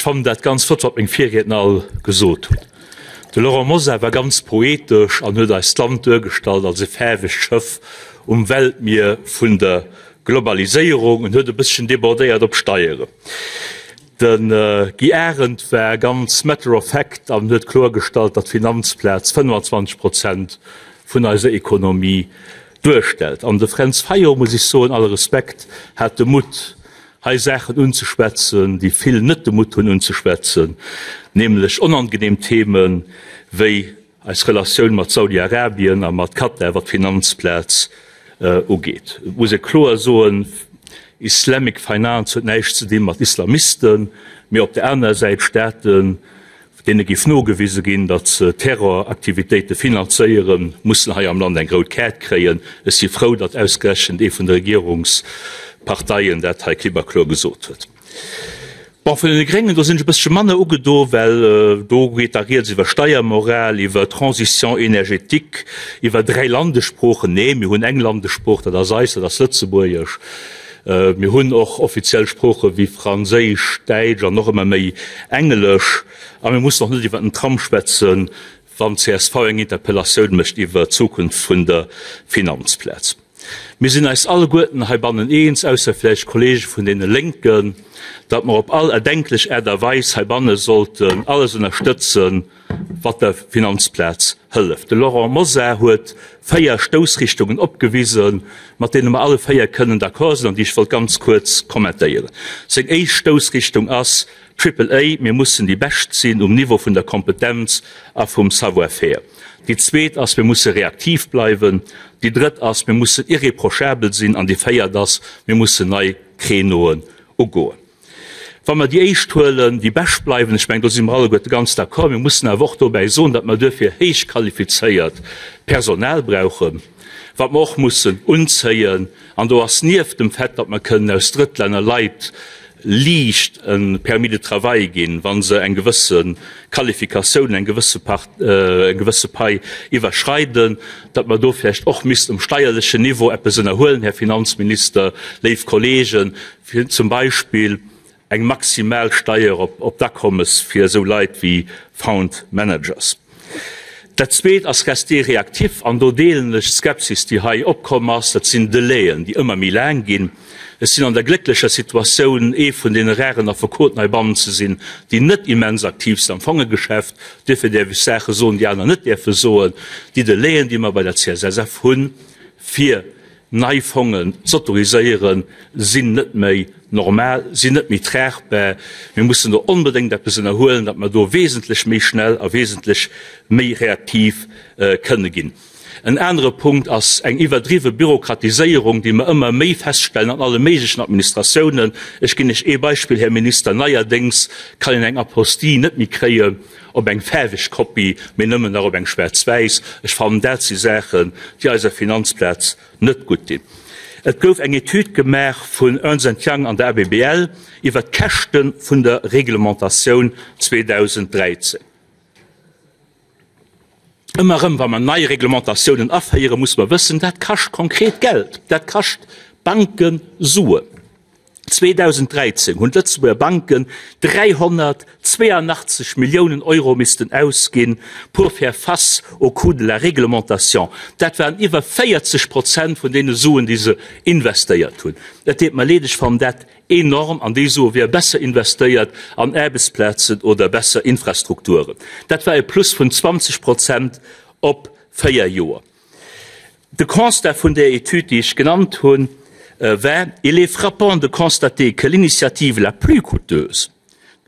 Ech fannen dat ganz flott, wat meng Virriedner all gesot hunn. De Laurent Mosar war ganz poetesch an huet eist Land duergestallt als e faarwegt Schëff um Weltmier vun der Globaliséierung en huet e bësschen debordéiert op Steieren. De Guy Arendt war ganz matter of fact an huet kloergestallt, datt d'Finanzplaz 25 Prozent vun eiser Ekonomie duerstellt. An de Fränz Fayot, muss ech soen, alle Respekt, hat de Mutt, hei Saachen unzeschwätzen, déi vill net de Mutt hunn unzeschwätzen, nämlech onangenehm Themen, wéi eis Relatioun mat Saudi-Arabien a mat Katar, wat d'Finanzplaz ugeet. Et muss ee kloer soen, Islamic Finance huet näischt ze di mat Islamisten, mee op der anerer Säit Staaten, deene géif nogewise ginn, datt se Terroraktivitéite finanzéieren, mussen hei am Land eng rout Kaart kréien. Ech si frou, datt ausgerechent ee vun de Regierungsparteien dat hei klipp a kloer gesot huet. Bon, vun deene Gréngen, do sinn ech e bëssche manner ugedo, well do geet da rieds iwwer Steiermoral, iwwer Transition énergétique, iwwer 3 Landessproochen. Nee, mir hunn eng Landessprooch, dat ass eis, dat ass Lëtzebuergesch. Mir hunn och offiziell Sprooche wéi Franséisch, Däitsch an och ëmmer méi Englesch. A mir mussen och net iwwer den Tram schwätzen, wann csv eng Interpellatioun mécht iwwer d'Zukunft vun der Finanzplaz. Mir sinn eis alleguerten heibannen eens, ausser vläicht d'Kollege vun deene Lénken, datt mer op all erdenklech Aart a Weis heibanne sollten alles ënnerstëtzen, wat der Finanzplaz hëlleft. De Laurent Mosar huet 4 Stoussrichtungen opgewisen, mat deene mer alle 4 kënnen d'accord sinn an déi ech wollt ganz kuerz kommentéieren. Seng éischt Stoussrichtung ass Triple A, Mir mussen déi Bescht sinn um Niveau vun der Kompetenz a vum Savoir-faire. Déi zweet ass, Mir musse reaktiv bleiwen. Déi drëtt ass, Mir mussen irreprochabel sinn. An déi véiert ass, Mir mussen nei Créneauen ugoen. Wa mer déi éischt huelen, déi Bescht bleiwen, ech mengen, do si mer alleguerte ganz d'accord. Mir mussen awer och dobäi soen, datt mer duerfir héich qualifizéiert Personal brauchen, wat mer och mussen unzéien. An do ass nieft dem Fait, datt mer kënnen aus Drëttlänner Leit liicht e Permis de travail ginn, wa se eng gewësse Qualifikatioun, eng gewësse Part, eng gewësse Pai iwwerschreiden, datt mer do vläicht och missten um steierlechen Niveau eppes ënnerhuelen, Här Finanzminister, léif Kollegen, fir zum Beispill eng maximal Steier op d'Akommes fir esou Leit wéi Found Managers. Dat Zweet ass rester réactif, an do deelen ech d'Skepsis, déi hei opkomm ass. Dat sinn Delaien, déi ëmmer méi laang ginn. Ech sinn an der glécklecher Situatioun, ee vun deene raren Affekoten heibannen ze sinn, déi net immens aktiv sinn am Fongegeschäft. Duerfir däerf ech Saache soen, déi aner net däerfe soen. Déi Delaien, déi mer bei der CSSF hunn, fir Nei Fongen z'autoriséieren, sinn net méi normal, sinn net méi tragbar. Mir mussen do onbedéngt eppes ënnerhuelen, datt mer do wesentlech méi schnell a wesentlech méi reaktiv kënne ginn. En anere Punkt ass eng iwwerdriwwe Bürokratiséierung, déi mer ëmmer méi feststellen an alle méiglechen Administratiounen. Ech ginn lech ee Beispill, Här Minister, Neierdéngs kann een eng Apostille net méi kréie op eng faarweg Kopie, mee nëmmen nach op eng schwaarz-wäiss. Ech fannen, dat si Saachen, déi eiser Finanzplaz net gutt dinn. Et gouf eng Etüd gemaach vun Ernst and Young an der ABBL iwwert d'Käschte vun der Reglementatioun 2013. Ëmmer erëm, wa mer nei Reglementatiounen aféieren, muss mer wëssen, dat kascht konkret Geld, dat kascht Banke Suen. 2013 hunn d'Lëtzebuerger Banken 382 Milliounen Euro missten ausginn pour faire face aux coûts de la réglementation. Dat waren iwwer 40 Prozent vun deene Suen, déi se investéiert hunn. Et deet mer leed, ech fannen dat enorm an déi Sue wiere besser investéiert an Aarbechtsplazen oder besser Infrastrukturen. Dat war e Plus vun 20 Prozent op 4 Joer. De Constat vun där Etüd, déi ech genannt hunn, war, Il est frappant de constater que l'initiative la plus coûteuse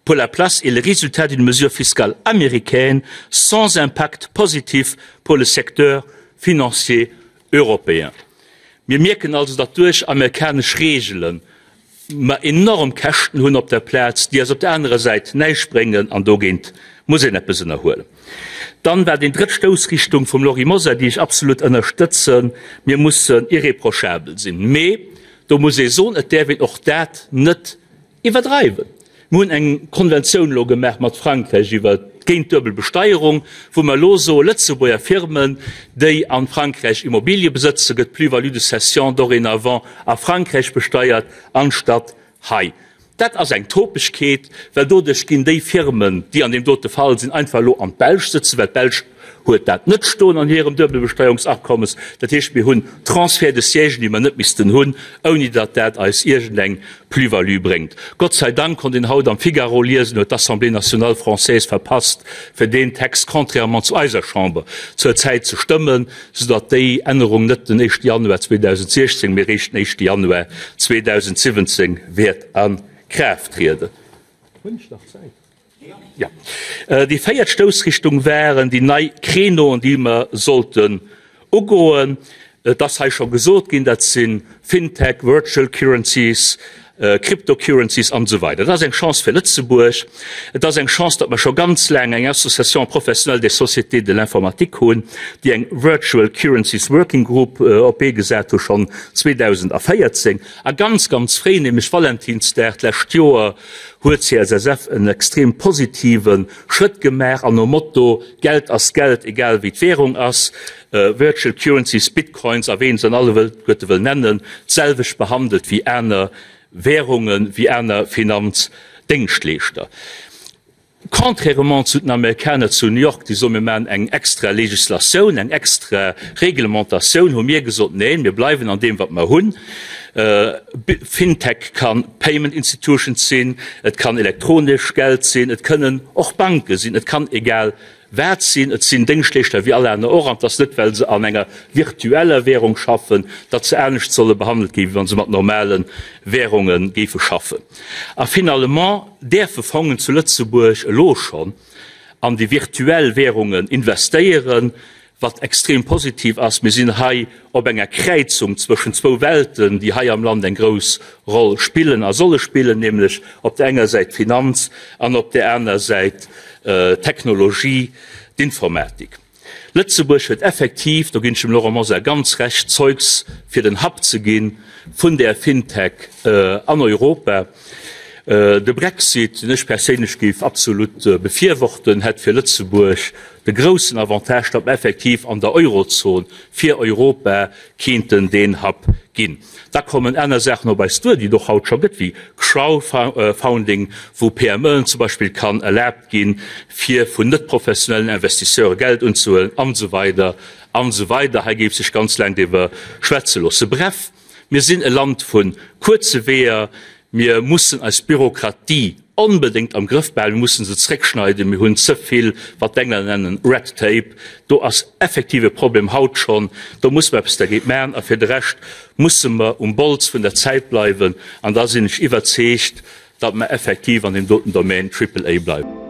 pour la place est le résultat d'une mesure fiscale américaine sans impact positif pour le secteur financier européen. Mir mierken also, datt duerch amerikanesch Reegelen mer enorm Käschten hunn op der Plaz, déi eis op der anerer Säit näischt bréngen, an dogéint muss een eppes ënnerhuelen. Dann war déi drëtt Stoussrichtung vum Lauri Mosar, déi ech absolut ënnerstëtzen, Mir mussen irreprochabel sinn. Mee do muss ee soen, et däerf een och dat net iwwerdreiwen. Mir hunn eng Konventioun elo gemaach mat Frankräich iwwer géint d'duebel Besteierung, wou mer elo soen, Lëtzebuerger Firmen, déi a Frankräich Immobilie besëtzen, gëtt d'Plus-value de cession dorénavant a Frankräich besteiert anstatt hei. Dat ass eng Topegkeet, well doduerch ginn déi Firmen, déi an deem dote Fall sinn, einfach elo an d'Belsch sëtzen, well d'Belsch huet dat net stoen an hirem Duebelbesteuerungsabkommes. Dat heescht, mir hunn Transfert de siège, déi mer net missten hunn, ouni datt dat eis iergendeng Plus-value bréngt. Gott sei Dank konnt een haut am Figaro liesen, huet d'Assemblée nationale française verpasst, fir deen Text, contrairement zu eiser Chamber, zur Zäit ze stëmmen, soudatt déi Ännerung net den éischte Januar 2016, mee eréischt den éischte Januar 2017 wäert a Kraaft trieden. Hunn ech nach Zäit? Jo. Déi véiert Stoussrichtung waren déi nei Créneauen, déi mer sollten ugoen. Et ass hei scho gesot ginn, dat si Fintech, Virtual Currencies, Cryptocurrencies an esou weider. Dat ass eng Chance fir Lëtzebuerg. Et ass eng Chance, datt mer scho ganz laang eng Association professionnelle des sociétés de l'informatique hunn, déi eng Virtual Currencies Working Group op d'Bee gesat hu schonn 2014. A ganz, ganz fréi, nämlech Valentinsdag d'lescht Joer, huet d'CSSF en extrem positive Schrëtt gemaach an nom Motto Geld ass Geld, egal wéi d'Währung ass, Virtual Currencies, Bitcoins a wéi een se dann alleguerte wëll nennen, d'selwecht behandelt wéi aner Währungen, wéi aner Finanzdéngschtleeschter. Contrairement zu den Amerikaner zu New York, déi soen, mir maachen eng extra Législatioun, eng extra Reglementatioun, hu mir gesot, neen, mir bleiwen an deem, wat mer hunn. Fintech ka Payment Institutions sinn, et kann elektronesch Geld sinn, et kënnen och Banke sinn, et kann egal wat sinn. Et sinn Déngschtleeschter wéi all aner och, an et ass net, well se an enger virtueller Währung schaffen, datt se anescht solle behandelt ginn, wéi wa se mat normale Währunge géife schaffen. A finalement däerfe Fongen zu Lëtzebuerg elo schonn an déi virtuell Währungen investéieren, wat extrem positiv ass. Mir sinn hei op enger Kräizung zwëschen zwou Welten, déi hei am Land eng grouss Roll spillen a solle spillen, nämlech op där enger Säit d'Finanz an op där aner Säit d'Technologie, d'Informatik. Lëtzebuerg huet effektiv, do ginn ech dem Laurent Mosar ganz Recht, Zeugs fir den Hub ze gi vun där Fintech an Europa. De Brexit, deen ech perséinlech géif absolut befirworten, hätt fir Lëtzebuerg de groussen Avantage, datt mer effektiv an der Eurozon fir Europa kéinten deen Hub ginn. Da kommen aner Saachen op eis duer, déi et och haut scho gëtt, wéi Crowdfounding, wou PMEen zum Beispill kann erlaabt ginn, fir vun net professionellen Investisseure Geld unzehuelen, an esou weider an esou weider. Hei géif sech ganz laang driwwer schwätze loosse. Bref, mir sinn e Land vu kuerze Weeër. Mir mussen eis Bürokratie onbedéngt am Grëff behalen, mir mussen se zréckschneiden. Mir hunn ze vill, wat d'Englänner nennen red tape. Do ass effektiv e Problem haut schonn. Do musse mer eppes dergéint maachen. A fir de Rescht musse mer um Bols vun der Zäit bleiwen. An da sinn ech iwwerzeegt, datt mer effektiv an deem doten Domaine Triple A bleiwen.